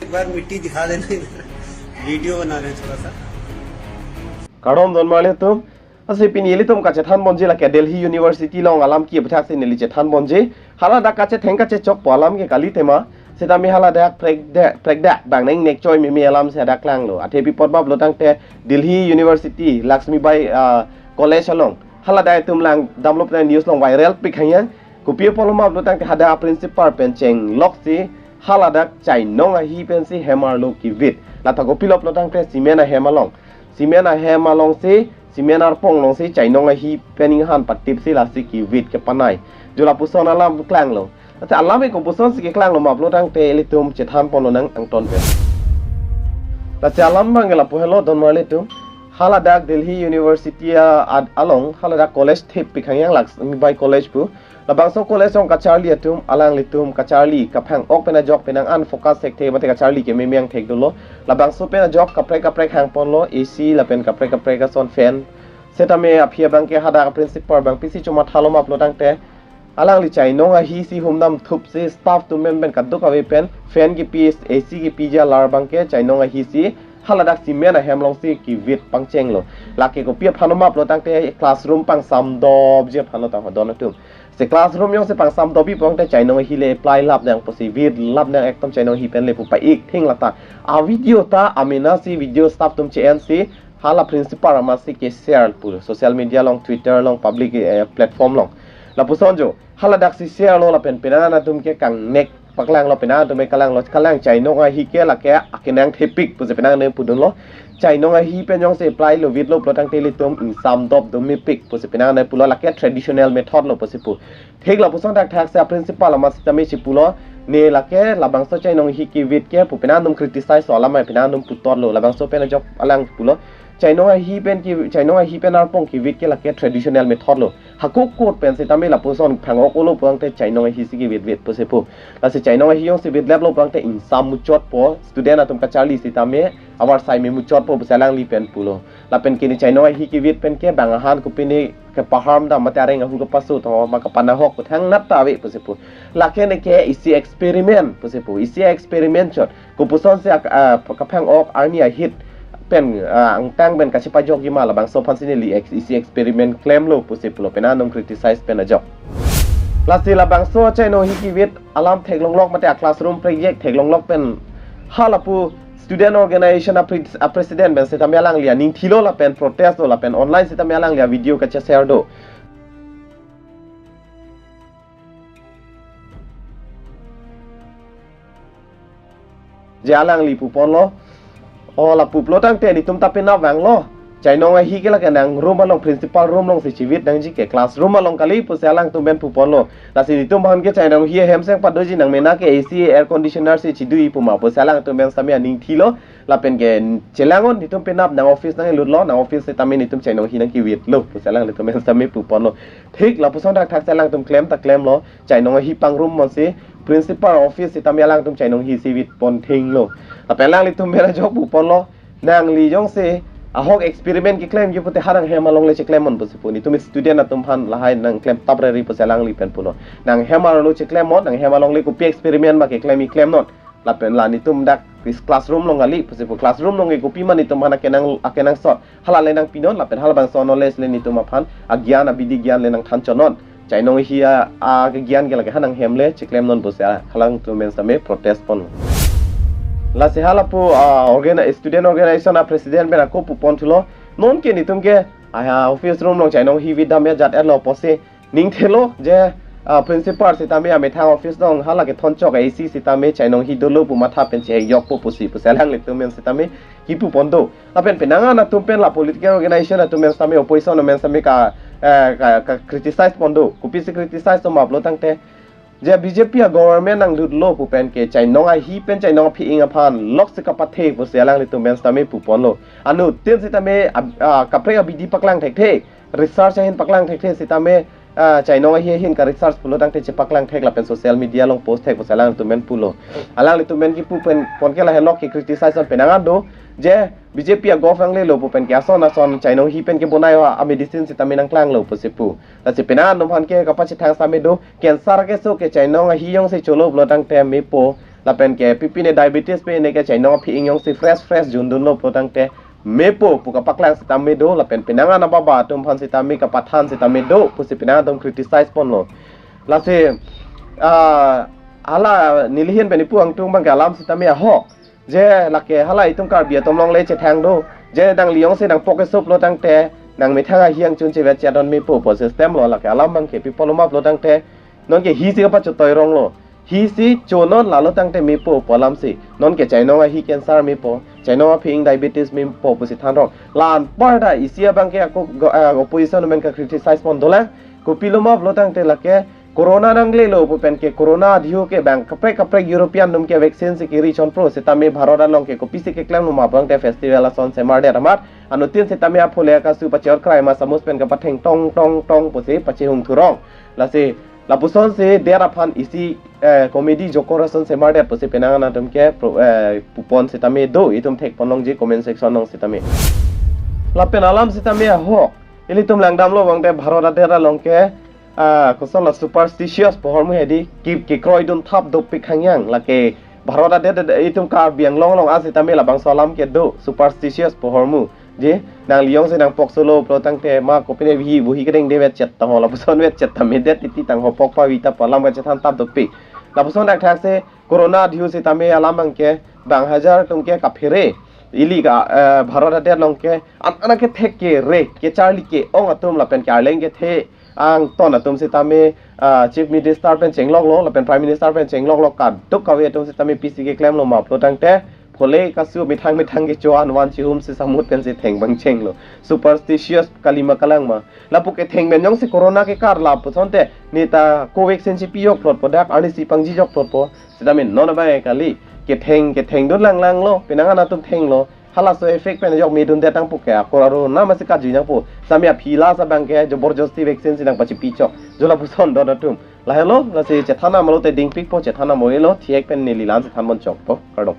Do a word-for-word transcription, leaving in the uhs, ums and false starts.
एक बार मिट्टी दिखा देना इधर, वीडियो बना रहे हैं थोड़ा सा। Kardom don marli atum. Lasi pini ilitum kachethan ponji lake Delhi University along alam ki aphuthak si neli chethan ponji. Haladak kachetheng kachechokpo alam ke kali tema. Sitame haladak prekdak prekdak bang neng nek choi meme alam si hadak klanglo. Athe pi apot ma pulo tangte Delhi University Laxmi Bai, ah, College along haladak itum langdamlo pen news along viral pik hang yang. Kopi apotlo ma pulo tangte hadak a principal pen chenglok si haladak chainong ahi pensi hem arlo kivit. Lata kopilo pulo tangte cement ahem along. Cement ahem along si, cement arpong along si chainong ahi pen inghan patip si lasi kivit kepanai. Jo lapuson alam klanglo. Lasi alam ke kopuson si keklanglo ma pulo tangte ilitum chethan ponlonang angton pen. Lasi alam abang ke lapu helo don marli atum. Haladak Delhi University a-, ad-, along haladak college thip pik hang yang Laxmi Bai College pu. Labangso college along kacharli atum, alanglitum kacharli kaphang-ok pen ajok penang an focus thekthe mate kacharli ke meme angthek dolo. Labangso pen ajok kaprek kaprek hang ponlo, A C lapen kaprek kaprek ason fan. Sitame aphi abang ke hadak principal abang pisi chomathalo ma pulo tangte alangli chainong ahi si humdam thup si staff atum pen pen kadokave pen fan kipi, A C kipiji alar abang ke chainong ahi si haladak cement ahem along si kivit pangchenglo. Lake kopi aphanlo ma pulo tangte classroom pangsamdopji aphanlo tang don atum. Si classroom jongsi pangsamdopji pulo tangte chainong ahi le apply lap nang pusi vit lap nang, ekdom chainong ahi pen le pu pa-ik thing lata. A video ta amena si video staff atum che-en si hala principal amat si ke-share pu social media along, Twitter along, public, eh, platform along. Lapuson jo haladak si share lo lapen penang an atum ke kangnek paklanglo, penang an atum ke kalanglo, kalang chainong ahi ke lake akenang thepik pusi penang an pudunlo. Chainong ahi pen jongsi apply lo vitlo pulo tangte ilitum ingsamdop do mepik pusi penang an pulo, lake traditional method lo pusi pu. Thik lapuson thakthak si a principal amat sitame si pulo, ne lake labangso chainong ahi kivit ke pu penang an atum criticize lo, alam penang an atum puthotlo, labangso pen ajok alang pulo. Chainong ahi pen ki, chainong ahi pen arpong kivit ke lake traditional method lo. Hako court pen sitame lapuson phang-oklo pulo tangte chainong ahi si kivit vit pusi pu. Lasi chainong ahi jongsi vit laplo pulo tangte ingsam muchotpo, student atum kacharli sitame avarsai me muchotpo pusi alangli pen pulo. Lapen kini chainong ahi kivit pen ke bang ahan kopine kepaharm dam mate areng ahu kepaso tho ma kapanahok pu thangnat ta ave pusi pu. Lake ne ke isi experiment pusi pu, isi experiment chot. Kopuson si ak-, ah, kaphang-ok arni ahit pen, ah, angtang pen kachepajokji ma, labangso aphan si neli ex-, isi experiment klemlo pusi pulo, penang an atum criticize pen ajok. Lasi labangso chainong ahi kivit alam theklonglok mate a classroom project theklonglok pen halapu student organization a pre-, a president pen sitame alangli aning thilo lapen protest lo lapen online sitame alangli a video kache-share do. Je alangli puponlo. O lapu pulo tangte netum ta penap vanglo. Chainong ahi ke lake nang room along, principal room along si chivit nangji ke, classroom along kali pusi alangtum pen puponlo. Lasi netum aphan ke chainong ahi ahem seng padoji, nang mena ke A C air conditioner si chidoji puma pusi alangtum pen sitame aning thilo. Lapen ke chelang-un, netum penap nang office nanglutlo, nang office sitame netum chainong ahi nangkivitlo pusi alanglitum pen sitame puponlo. Thik lapuson thakthak si alangtum klem ta klemlo, chainong ahi pangrum monsi principal office sitame alangtum chainong ahi si vit pon thinglo. Lapen alanglitum pen ajok puponlo, nangli jongsi ahok experiment keklemji pute ha nanghem along le cheklem non pusi pu. Netum student atum aphan lahai nangklem tap reri pusi alangli pen pulo. Nanghem arlo cheklem non, nanghem along le kopi experiment ma keklemji klem non. Lapen la netum dak classroom along kali pusi pu, classroom along ke kopi ma netum aphan akenang, akenangsot hala le nangpinon, lapen halabangso knowledge le netum aphan agyan, abidi gyan le nangthanchot non. Chainong ahi a, a kegyan ke lake ha nanghem le cheklem non pusi alangtum pen sitame protest pon. Lasi halapu, ah, organ-, student organization a president pen ako pupon thulo, non ke netum ke, ah, office room along chainong ahi vit dam ya jat etlo pusi ning thelo je, ah, principal sitame amethang office along hala kethon chok A C sitame chainong ahi dolo pu matha pen chehek jokpo pusi pusi alanglitum pen sitame kipu pon do. Lapen penang an atum pen la political organization atum pen sitame, opposition atum pen sitame ka, eh, ka, ka criticize pon do. Kopisi criticize do ma pulo tangte, je B J P a government nanglutlo pu pen ke chainong ahi pen chainong aphi-ing aphan loksi kapathe pusi alanglitum pen sitame puponlo. Anuttin sitame ab-, ah, kaprek abidi paklang thekthe, research ahin paklang thekthe sitame, ah, chainong ahi ahin ka research pulo tangte chepaklang thek lapen social media along post thek pusi alangtum pen pulo. Alanglitum pen kipu pen pon ke lahelo ke criticize on penang an do, je B J P a gov nanglelo pu pen ke ason ason chainong ahi pen kebonai a medicine sitame nangklanglo pusi pu. Lasi penang an atum aphan ke kapachethang sitame do, cancer keso ke chainong ahi jongsi cholo pulo tangte mepo, lapen ke pipine diabetes pen ne ke chainong aphi-ing jongsi fresh fresh jundunlo pulotangte mepo pu kapaklang sitame do, lapen penang an ababa atum aphan sitame kapathan sitame do pusi penang atum criticize ponlo. Lasi ah, hala nelihin pen ipu angtung abangke alam sitame ahok. Je lake hala itum Karbi atum along le chethang do. Je nangli jongsi nangpok keso pulotangte nangmethang ahi angchun chevet chedon mepo pu system lo, lake alam abangke pi apotlo ma pulotangte nonke hisi kapachotoi ronglo. Hisi chonon lalo tangte mepo pu alamsi. Nonke chainong ahi cancer mepo, chainong aphi-ing diabetes mepo pusi than rong. La anparta isi abangke ako go- ah, opposition amen ka criticize pon dolang. Kopilo ma pulotangte lake corona nanglelo pu pen ke corona adhiu ke bang kaprek kaprek European atum ke vaccine si kiri chonpro sitame Bharat along ke kopisi keklemlo ma pulotangte festival ason semardet amat anuttin sitame aphule akasu pacheot krai ma samus pen kapatheng tong tong tong pusi pachehung thurong. Lasi lapusonsi der aphan isi eh, comedy jokor ason semardet pusi penang an atum ke pro- eh, pupon sitame do, itum thek pon longji comment section along sitame. Lapen alam sitame ahok. Ilitum langdamlo abangte Bharat adet along ke ah, koson la superstitious pu ahormu hedi ki kekroidun thap dopik hangyang, lake Bharat adet itum Karbi Anglong along asitame labangso alam ke do, superstitious pu ahormu. Je nangli jongsi nangpok solo pulotangte ma kopine vihi buhi kedeng de vetchet tangho, lapuson vetchet tame det titi tangho, pok pavi ta pu alam kachethan thap dopik. Lapuson dak thak se corona adhiu sitame alam abangke bang hajar atum ke kaphere. Ili ka eh, Bharat adet along ke an anak kethek kere, kecharli ke-ong atum lapen ke arleng kethe angton atum sitame ah, Chief Minister pen chengloklo lapen Prime Minister pen chengloklo, kaduk kave atum sitame pisi keklemlo ma pulotangte phule kasu methang methang kecho-an van chihum si samut pensi theng bang chenglo. Superstitious kalima kalang ma. Lapu ketheng pen jongsi corona kekar lapusonte neta Covaxin si pijok plotpo, dak arnisi pangji jok plotpo. Sitame non abang kali. Ketheng kethengdun langlanglo, penang an atum thenglo. Halaso effect pen jok medundet tangpo ke akur aru nama si kaju nangpo. Sitame aphi la sa abangke joborjosti vaccine si nangpachipi chok. Jo lapuson don atum. Lahelo, lasi chethan amlo te dingpikpo, chethan amo elo, thiek pen neli la-an si than pon chokpo. Kardom.